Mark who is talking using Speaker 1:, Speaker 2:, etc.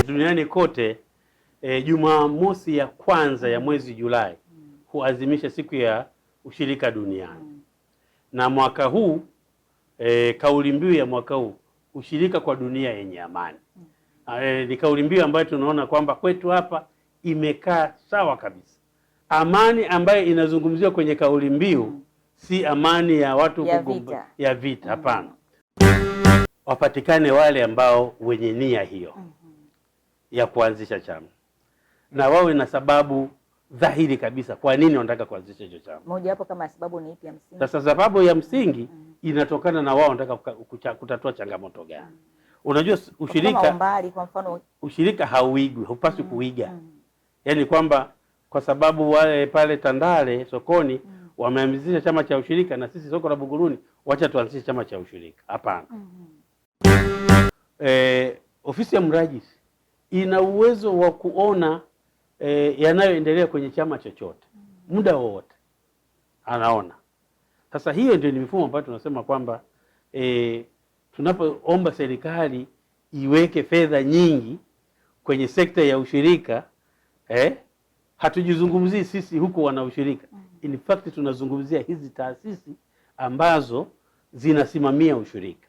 Speaker 1: Duniani kote Jumamosi ya kwanza ya mwezi Julai huadhimisha siku ya ushirika duniani. Na mwaka huu kauli mbiu ya mwaka huu, ushirika kwa dunia yenye amani. Ni kauli mbiu ambayo tunaona kwamba kwetu hapa imekaa sawa kabisa. Amani ambayo inazungumziwa kwenye kauli mbiu si amani ya watu
Speaker 2: ya vita,
Speaker 1: ya vita, hapana. Wapatikane wale ambao wenye nia hiyo ya kuanzisha chama na wawe na sababu dhahiri kabisa kwa nini wanataka kuanzisha hicho chama.
Speaker 2: Moja wapo kama sababu ni ipi ya msingi?
Speaker 1: Sasa sababu ya msingi inatokana na wao wanataka kutatua changamoto gani. Unajua ushirika
Speaker 2: mbali, kwa mfano
Speaker 1: ushirika hauigwi, haupaswi kuiga. Yaani kwamba kwa sababu wale pale Tandale sokoni wameanzisha chama cha ushirika na sisi soko la Buguruni wacha tuanzishe chama cha ushirika. Hapana. Ofisi ya mrajisi ina uwezo wa kuona yanayoendelea kwenye chama chochote muda wowote anaona. Sasa hiyo ndio ni mifumo ambayo tunasema kwamba tunapoomba serikali iweke fedha nyingi kwenye sekta ya ushirika hatujizungumzii sisi huku wana ushirika. In fact tunazungumzia hizi taasisi ambazo zinasimamia ushirika.